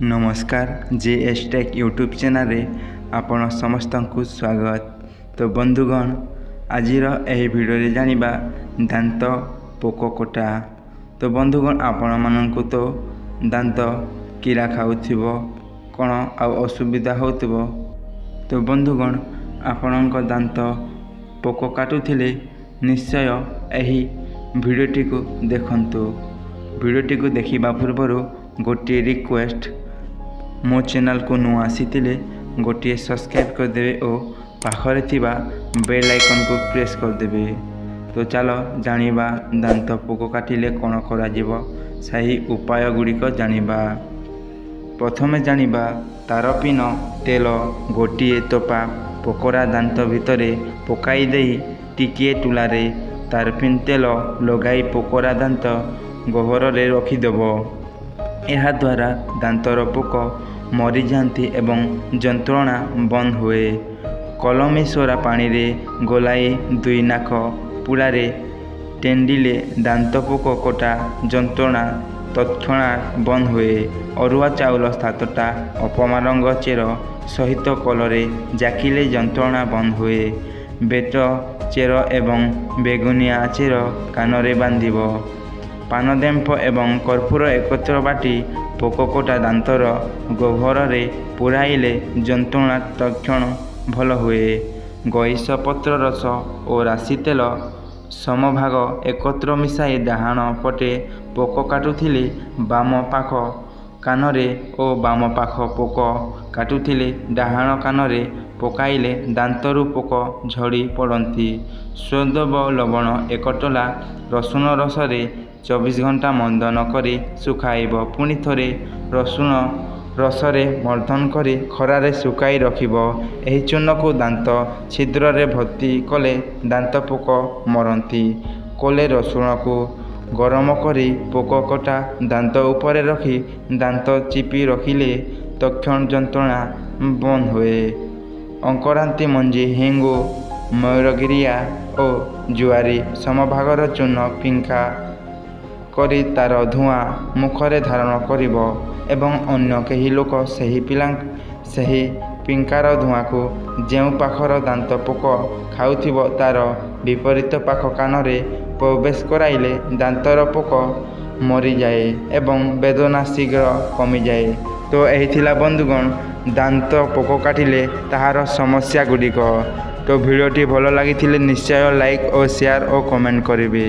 ନମସ୍କାର, J S take YouTube ଚ୍ୟାନେଲରେ ଆପଣ ସମସ୍ତଙ୍କୁ ସ୍ୱାଗତ। ତ ବନ୍ଧୁଗଣ, ଆଜିର ଏହି ଭିଡ଼ିଓରେ ଜାଣିବା ଦାନ୍ତ ପୋକ କଟା। ତ ବନ୍ଧୁଗଣ, ଆପଣମାନଙ୍କୁ ତ ଦାନ୍ତ କିଳା ଖାଉଥିବ, କ'ଣ ଆଉ ଅସୁବିଧା ହେଉଥିବ। ତ ବନ୍ଧୁଗଣ, ଆପଣଙ୍କ ଦାନ୍ତ ପୋକ କାଟୁଥିଲେ ନିଶ୍ଚୟ ଏହି ଭିଡ଼ିଓଟିକୁ ଦେଖନ୍ତୁ। ଭିଡ଼ିଓଟିକୁ ଦେଖିବା ପୂର୍ବରୁ ଗୋଟିଏ ରିକ୍ୱେଷ୍ଟ, ମୋ ଚ୍ୟାନେଲକୁ ନୂଆ ଆସିଥିଲେ ଗୋଟିଏ ସବସ୍କ୍ରାଇବ୍ କରିଦେବେ ଓ ପାଖରେ ଥିବା ବେଲ୍ ଆଇକନ୍କୁ ପ୍ରେସ୍ କରିଦେବେ। ତ ଚାଲ ଜାଣିବା, ଦାନ୍ତ ପୋକ କାଟିଲେ କ'ଣ କରାଯିବ, ସେହି ଉପାୟ ଗୁଡ଼ିକ ଜାଣିବା। ପ୍ରଥମେ ଜାଣିବା, ତାରପିନ ତେଲ ଗୋଟିଏ ଟୋପା ପୋକରା ଦାନ୍ତ ଭିତରେ ପକାଇ ଦେଇ ଟିକିଏ ତୁଳାରେ ତାରପିନ ତେଲ ଲଗାଇ ପୋକରା ଦାନ୍ତ ଗହ୍ୱରରେ ରଖିଦେବ। ଏହାଦ୍ୱାରା ଦାନ୍ତର ପୋକ ମରିଯାଆନ୍ତି ଏବଂ ଯନ୍ତ୍ରଣା ବନ୍ଦ ହୁଏ। କଲମୀ ସରା ପାଣିରେ ଗୋଳାଇ ଦୁଇ ନାକ ପୁଡ଼ାରେ ତେଣ୍ଡିଲେ ଦାନ୍ତ ପୋକ କଟା ଯନ୍ତ୍ରଣା ତତ୍କ୍ଷଣାତ୍ ବନ୍ଦ ହୁଏ। ଅରୁଆ ଚାଉଳ 7ଟା ଅପମାରଙ୍ଗ ଚେର ସହିତ କଳରେ ଜାକିଲେ ଯନ୍ତ୍ରଣା ବନ୍ଦ ହୁଏ। ବେତ ଚେର ଏବଂ ବେଗୁନିଆ ଚେର କାନରେ ବାନ୍ଧିବ। ପାନଡେମ୍ପ ଏବଂ କର୍ପୂର ଏକତ୍ର ବାଟି ପୋକକଟା ଦାନ୍ତର ଗହ୍ୱରରେ ପୂରାଇଲେ ଯନ୍ତ୍ରଣା ତତ୍କ୍ଷଣାତ୍ ଭଲ ହୁଏ। ଗଇସ ପତ୍ର ରସ ଓ ରାଶି ତେଲ ସମଭାଗ ଏକତ୍ର ମିଶାଇ ଡାହାଣ ପଟେ ପୋକ କାଟୁଥିଲେ ବାମ ପାଖ କାନରେ ଓ ବାମ ପାଖ ପୋକ କାଟୁଥିଲେ ଡାହାଣ କାନରେ ପକାଇଲେ ଦାନ୍ତରୁ ପୋକ ଝଡ଼ି ପଡ଼ନ୍ତି। ସୈନ୍ଧବ ଲବଣ ଏକ ଟଲା ରସୁଣ ରସରେ 24 ଘଣ୍ଟା ମର୍ଦନ କରି ଶୁଖାଇବ। ପୁଣି ଥରେ ରସୁଣ ରସରେ ମର୍ଦନ କରି ଖରାରେ ଶୁଖାଇ ରଖିବ। ଏହି ଚୂର୍ଣ୍ଣକୁ ଦାନ୍ତ ଛିଦ୍ରରେ ଭର୍ତ୍ତି କଲେ ଦାନ୍ତ ପୋକ ମରନ୍ତି। କଲେ ରସୁଣକୁ ଗରମ କରି ପୋକ କଟା ଦାନ୍ତ ଉପରେ ରଖି ଦାନ୍ତ ଚିପି ରଖିଲେ ତତ୍କ୍ଷଣାତ୍ ଯନ୍ତ୍ରଣା ବନ୍ଦ ହୁଏ। ଅଙ୍କରାନ୍ତି ମଞ୍ଜି, ହେଙ୍ଗୁ, ମୟୂରଗିରିଆ ଓ ଜୁଆରି ସମଭାଗର ଚୂର୍ଣ୍ଣ ପିଙ୍କା କରି ତାର ଧୂଆଁ ମୁଖରେ ଧାରଣ କରିବ ଏବଂ ଅନ୍ୟ କେହି ଲୋକ ସେହି ପିଙ୍କାର ଧୂଆଁକୁ ଯେଉଁ ପାଖର ଦାନ୍ତ ପୋକ ଖାଉଥିବ ତାର ବିପରୀତ ପାଖ କାନରେ ପ୍ରବେଶ କରାଇଲେ ଦାନ୍ତର ପୋକ ମରିଯାଏ ଏବଂ ବେଦନା ଶୀଘ୍ର କମିଯାଏ। ତ ଏହି ଥିଲା ବନ୍ଧୁଗଣ, ଦାନ୍ତ ପୋକ କାଟିଲେ ତାହାର ସମସ୍ୟା ଗୁଡ଼ିକ। ତ ଭିଡ଼ିଓଟି ଭଲ ଲାଗିଥିଲେ ନିଶ୍ଚୟ ଲାଇକ୍ ଓ ସେୟାର ଓ କମେଣ୍ଟ କରିବେ।